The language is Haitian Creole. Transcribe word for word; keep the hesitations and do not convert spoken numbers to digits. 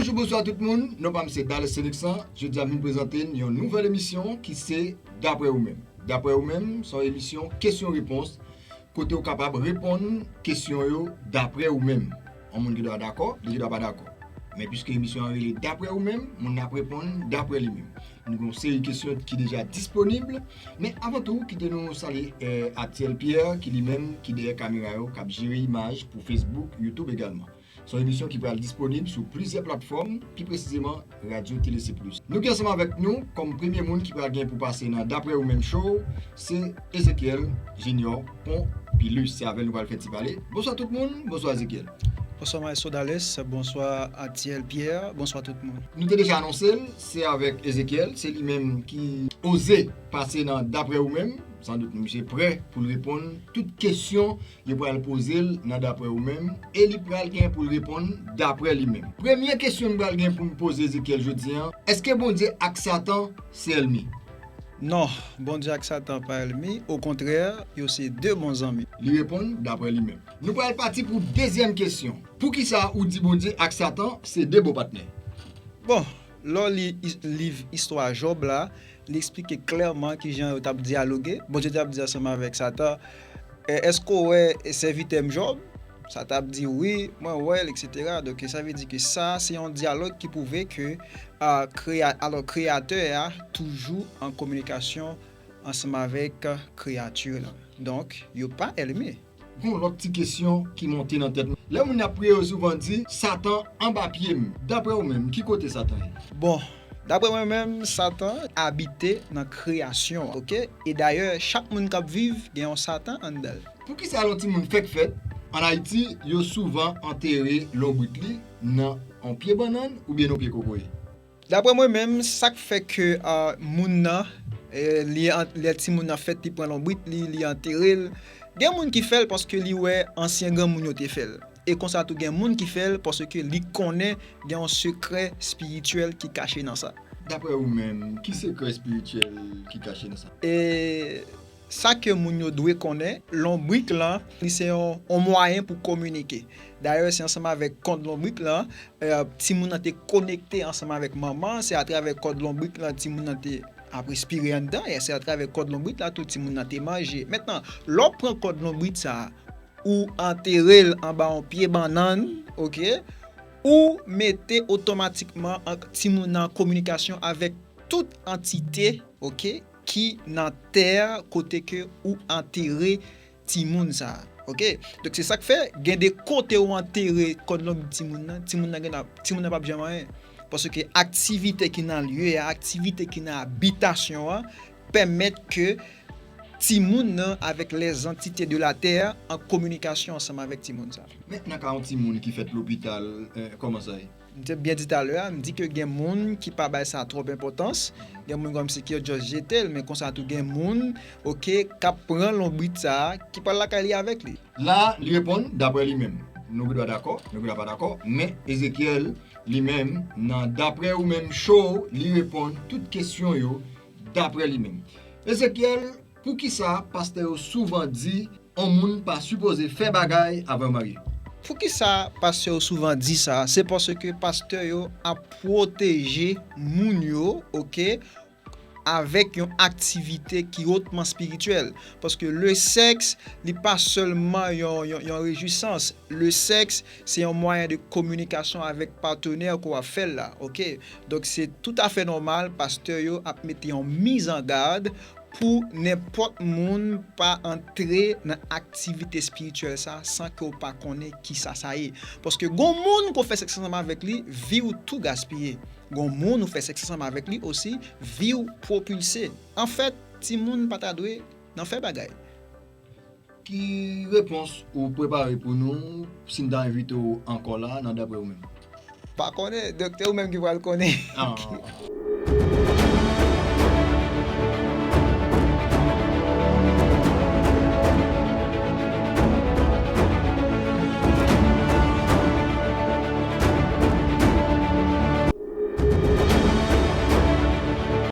Bonjou, bonswa tout moun. Non pa m se Dales Seneksan. Jodi a m vin prezante n yon nouvèl emisyon ki se Daprè ou menm. Daprè ou menm, se yon emisyon kesyon repons kote w kapab reponn kesyon yo daprè ou menm. Yon moun gen dwa dakò, li gen dwa pa dakò. Men piske emisyon an rele Daprè ou menm, moun nan ap reponn daprè li menm. Nou gen yon seri kesyon ki deja disponib, men avan tou, kite nou salye eh, Atiel Pierre, ki li menm ki dèyè kamera yo, k ap jere imaj pou Facebook, YouTube egalman. Se yon emisyon ki pral disponib sou plizyè platfòm, pi presizeman Radyo Tele C Plus. Nou gen ansanm avèk nou, kòm premye moun ki pral gen pou pase nan Daprè ou menm show, se Ezekiel Junior Pompilus. Se avè l nou pral fè ti pale. Bonswa tout moun, bonswa Ezekiel. Bonswa Maestro Dales, bonswa Atiel Pierre, bonswa tout moun. Nou te deja anonse l, se avèk Ezekiel, se li menm ki oze pase nan Daprè ou menm. Sandout, misye prè pou l reponn tout kesyon yo pral poze l nan Daprè ou menm, e li pral gen pou l reponn daprè li menm. Premye kesyon m pral gen pou m poze Ezekiel jodi a, èske Bondye ak Satan se ènmi? Non, Bondye ak Satan pa ènmi, okontrè, yo se de bon zanmi. Li reponn daprè li menm. Nou pral pati pou dezyèm kesyon. Poukisa ou di Bondye ak Satan se de bon patnè? Bon, lè w li is- liv istwa Jòb la, li eksplike klèman kijan yo t ap dyaloge. Bondye t ap di ansanm avèk Satan, "E, èske w wè sèvitè m Jòb?" Satan ap di, "Wi, mwen wè l, etsetera." Donk, sa vle di ke sa, se yon dyalòg ki pwouve ke a, kreya, alò, kreyatè a toujou an kominikasyon ansanm avèk kreyati lan. Donk, yo pa ènmi. Gon lòt ti kesyon ki monte nan tèt mwen. Lè moun ap priye yo souvan di, "Satan anba pye m." Daprè ou menm, ki kote Satan ye? Bon, daprè mwen menm, Satan abite nan kreyasyon an, oke? E dayè, chak moun k ap viv gen yon Satan anndan l. Poukisa lè yon timoun fèk fèt, ann Ayiti, yo souvan antere lonbrit li nan yon pye bannann oubyen nan yon pye kokoye? Daprè mwen menm, sa k fè ke a, moun nan, e, li an- lè timoun nan fèt, li pran lonbrit li, li antere l. Gen moun ki fè l paske li wè ansyen granmoun yo te fè l. E konsa tou gen moun ki fè l paske li konnen gen yon sekrè espirityèl ki kache nan sa. Daprè ou menm, ki sekrè espirityèl ki kache nan sa? E sa ke moun yo dwe konnen, lonbrit lan, li se yon, yon mwayen pou kominike. Dayè, se ansanm avèk kòd lonbrit lan, e, timoun nan te konekte ansanm avèk manman, se atravè kòd lonbrit lan timoun nan te ap respire anndan, e se atravè kòd lonbrit la tou timoun nan te manje. Mentnan, lè w pran kòd lonbrit sa a, ou antere l anba yon pye bannann, oke, ou mete otomatikman an- timoun nan an kominikasyon avèk tout antite, oke, ki nan tè kote ke ou antere timoun sa a. Oke? Donk, se sa k fè, gen de kote ou antere kòd lonbrit timoun nan, timoun nan gen, timoun nan p ap janm anyen. Paske aktivite ki nan lye a, aktivite ki nan abitasyon an, pèmèt ke timoun nan avèk lèzantite de la tè an kominikasyon ansanm avèk timoun sa a. Men nan ka yon timoun ki fèt lopital, eh, kòman sa ye? M te byen di talè a, m di ke gen moun ki pa bay sa twòp enpòtans, gen moun kòmsi ki yo just jete l, men konsa tou gen moun, oke, k ap pran lonbrit sa a, ki pral lakay li avèk li. La, li reponn daprè li menm. Nou gen dwa dakò, nou gen dwa pa dakò, men Ezekiel, li menm, nan Daprè ou menm show, li reponn tout kesyon yo daprè li menm. Ezekiel, poukisa pastè yo souvan di yon moun pa sipoze fè bagay avan yo marye? Poukisa pastè yo souvan di sa? Se paske pastè yo ap pwoteje moun yo, oke, avèk yon aktivite ki otman espirityèl. Paske le sèks, li pa sèlman yon, yon, yon rejwisans. Le sèks, se yon mwayen de kominikasyon avèk patenè ke w ap fè l la, oke? Donk, se toutafè nòmal, pastè yo ap mete yon mizangad pou nenpòt moun pa antre nan aktivite espirityèl sa san ke w pa konnen kisa sa ye. Paske gon moun ke w fè sèks ansanm avèk li, vi w tou gaspiye. Gon moun ou fè sèks ansanm avèk li osi, vi w pwopilse. Anfèt, timoun pa ta dwe nan fè bagay. Ki repons ou prepare pou nou si n ta envite w ankò la nan Daprè ou menm? Pa konnen, doktè ou menm ki pral konnen. Ah.